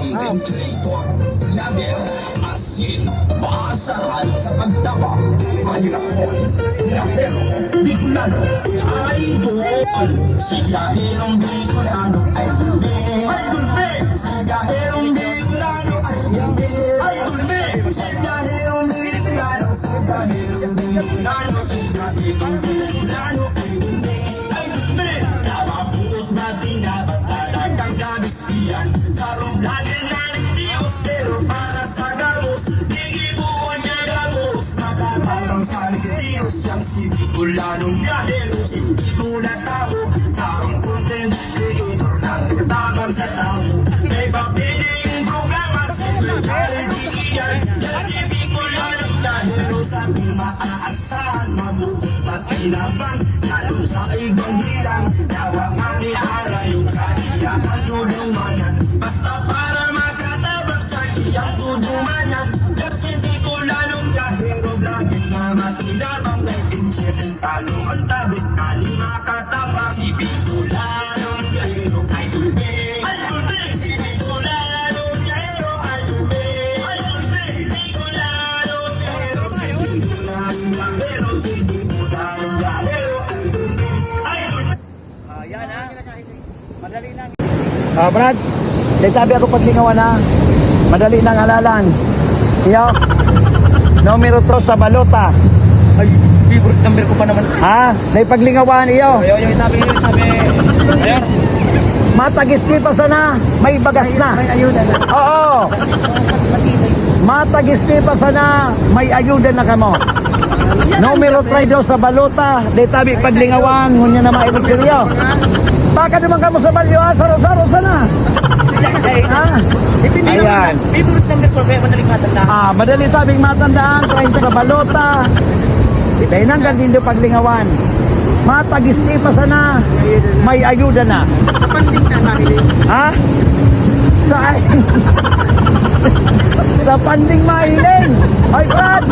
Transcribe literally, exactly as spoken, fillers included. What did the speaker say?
Content creator, vlogger, asin, maasahal sa pagtabang, Manilakon, Lahero, Bicolano, Idol, si Laherong Bicolano, Idol Ben, Idol Ben, si Laherong Bicolano, Idol Ben, Idol Ben, si Laherong Bicolano, si Laherong Bicolano, si Laherong Bicolano, Idol Ben, Idol Ben, tawa buot na tinaba, talagang gabi Iyan, sarong lagi na rin Diyos, pero para sa gabos, gigibohon niya gabos. Matatabang sa Diyos, yang si Bicolanong Lahero, si Bicol na tao, sarong content creator na tabang sa tao. May papiling programa, si Bicolanong Lahero, iyan, yang si Bicolanong Lahero, sa tumaas Saan mabuti pakinabang, lalong sa ibang bilang, dawa nga ni Ara yung sa iya ang tulungan. Basta para makatabang sa iyang tudumanan, kasi di ko lalong kahirap lagi na makinabang, may pinsirin talo ang tabi, kani makatabang, si Bicolanong Lahero, ay tulbi, ay tulbi, si Bicolanong Lahero, ay tulbi, ay tulbi, si Bicolanong Lahero, si Bicolanong Lahero, si Bicolanong Lahero, ay tulbi, ay tulbi. Ah, yan, ha? Madali lang. Ah, Brad, may tabi ako paglingawan, ha? Madali lang, halalan. Iyo. Numero tres sa balota. Ay, favorite number ko pa naman. Ha? Naipaglingawan, iyo. Yo, yo, itabi, yo, itabi. Ayan. Matagis di pa sana, may bagas na. May, may ayuda na. Oo. Matibay. Matagis di pa sana, may ayuda na kamo. Numero tres sa balota, di tabi paglingawan, ngunyan na maibig seryo. Baka naman kamo sa balyo, ha? Saro-saro sana. Ha? Depende naman. Ayan. Favorite number ko, kaya madaling matandaan. Ah, madali tabing matandaan, treinta sa balota. Dahil hanggang din doon paglingawan. Matagis di pa sana, may ayuda na. Sa panding na mahiling. Ha? Sa, sa panding mahiling. Ay, Brad!